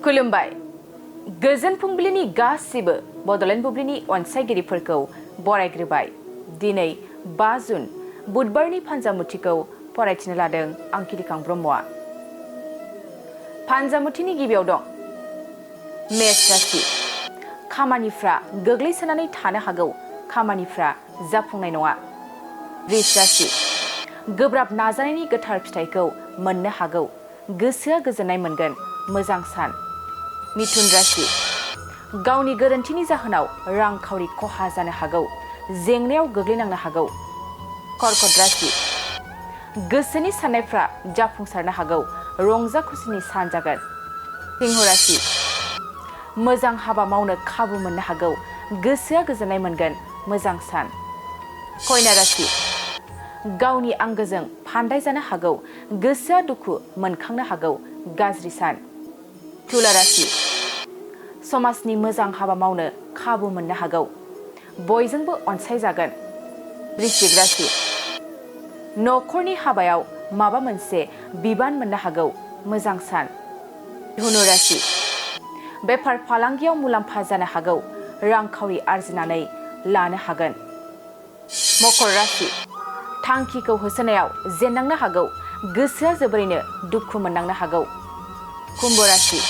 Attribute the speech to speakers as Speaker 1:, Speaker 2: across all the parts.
Speaker 1: खुलुमबाय गोजोन फुंबिलिनि गासिबो बडलेण्ड बुब्लिनि अनसायगिरिफोरखौ बरायग्रोबाय। दिनै 5 जुन बुधबारनि फान्जामुथिखौ फरायथिनो लादों आं किरिकां ब्रह्मआ। फान्जामुथिनि गिबियाव दं मेष राशि। खामानिफ्रा गोग्लैसोनानै थानो हागौ, खामानिफ्रा जाफुंनाय नङा। वृष राशि। गोब्राब नाजानायनि गोथार फिथाइखौ मोननो हागौ, गोसोआ गोजोननाय मोनगोन, मोजां सान। मिथुन राशि। गावनि गोरोन्थिनि जाहोनाव रांखावरि खहा जानो हागौ, जेंनायाव गोग्लैनांनो हागौ। कर्कट राशि। गोसोनि साननायफ्रा जाफुंसारनो हागौ, रंजा खुसिनि सान जागोन। सिंह राशि। मोजां हाबा मावनो खाबु मोननो हागौ, गोसोआ गोजोननाय मोनगोन, मोजां सान। कन्या राशि। गावनि आंगोजों फान्दाय जानो हागौ, गोसोआ दुखु मोनखांनो हागौ, गाज्रि सान। तुला राशि। समाजनि मोजां हाबा मावनो खाबु मोननो हागौ, बयजोंबो अनसायजागोन। वृश्चिक राशि। नखरनि हाबायाव माबा मोनसे बिबान मोननो हागौ, मोजां सान। धनु राशि। बेफार फालांगियाव मुलाम्फा जानो हागौ, रांखावरि आरजिनानै लानो हागोन। मकर राशि। थांखिखौ होसोनायाव जेननांनो हागौ, गोसोआ जोबोरैनो दुखु मोननांनो हागौ। कुम्भ राशि।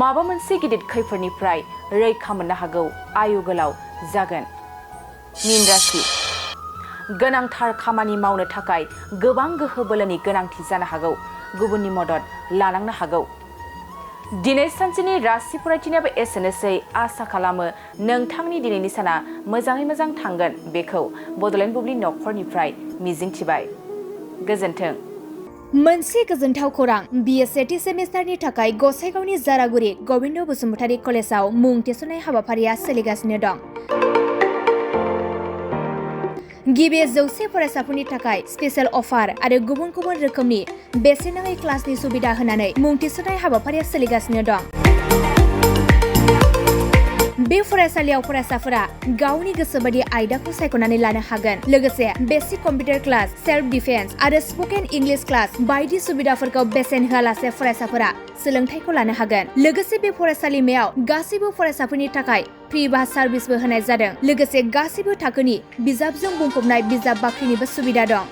Speaker 1: माबा मोनसे गिदिर खैफोदनिफ्राय रैखा मोननो हागौ, आयु गोलाव जागोन। मीन राशि। गोनांथार खामानि मावनो थाखाय गोबां गोहो बोलोनि गोनांथि जानो हागौ, गुबुननि मदद लानांनो हागौ। दिनै सानसेनि राशि फरायथिनायाबो एसेनोसै। आसा खालामो नोंथांनि दिनैनि साना मोजाङै मोजां थांगोन, बेखौ बडलेण्ड बुब्लि नखरनिफ्राय मिजिंथिबाय। गोजोन्थों।
Speaker 2: मोनसे गोजोनथाव खौरां, बिए सेथि सेमिस्टारनि थाखाय गसाइगावनि जारागुरि गबिन्द बसुमतारी कलेजाव मुं थिसननाय हाबाफारिया सोलिगासिनो दं। गिबि 100 फरायसाफोरनि थाखाय स्पेशेल अफार आरो गुबुन गुबुन रोखोमनि बेसेन नाङै क्लासनि सुबिदा होनानै मुं थिसननाय हाबाफारिया सोलिगासिनो दं। बे फरायसालियाव फरायसाफोरा गावनि गोसोबायदि आयदाखौ सायख'नानै लानो हागोन। लोगोसे basic computer class, self defence आरो स्पकेन इंलिश क्लास बायदि सुबिदाफोरखौ बेसेन होआलासे फरायसाफोरा सोलोंथाइखौ लानो हागोन। लोगोसे बे फरायसालिमायाव गासैबो फरायसाफोरनि थाखाय फ्रि बास सार्भिसबो होनाय जादों। लोगोसे गासैबो थाखोनि बिजाबजों बुंफबनाय बिजाब बाख्रिनिबो सुबिदा दं।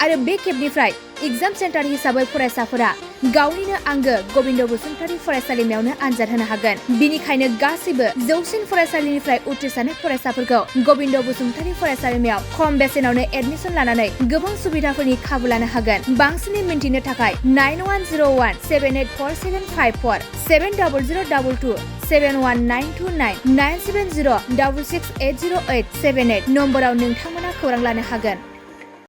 Speaker 2: आरो बे खेबनिफ्राय एग्जाम सेन्टार हिसाबै फरायसाफोरा गावनिनो आंगो गबिन्द बसुमतारी फरायसालिमायावनो आनजाद होनो हागोन। बिनिखायनो गासैबो जौसिन फरायसालिनिफ्राय उथ्रिसारनाय फरायसाफोरखौ गबिन्द बसुमतारी फरायसालिमायाव खम बेसेनावनो एडमिसन लानानै गोबां सुबिदाफोरनि खाबु लानो हागोन। बांसिनै मिन्थिनो थाखाय 9101784754 7002 71929 97066808878 नम्बराव नोंथांमोना खौरां लानो हागोन।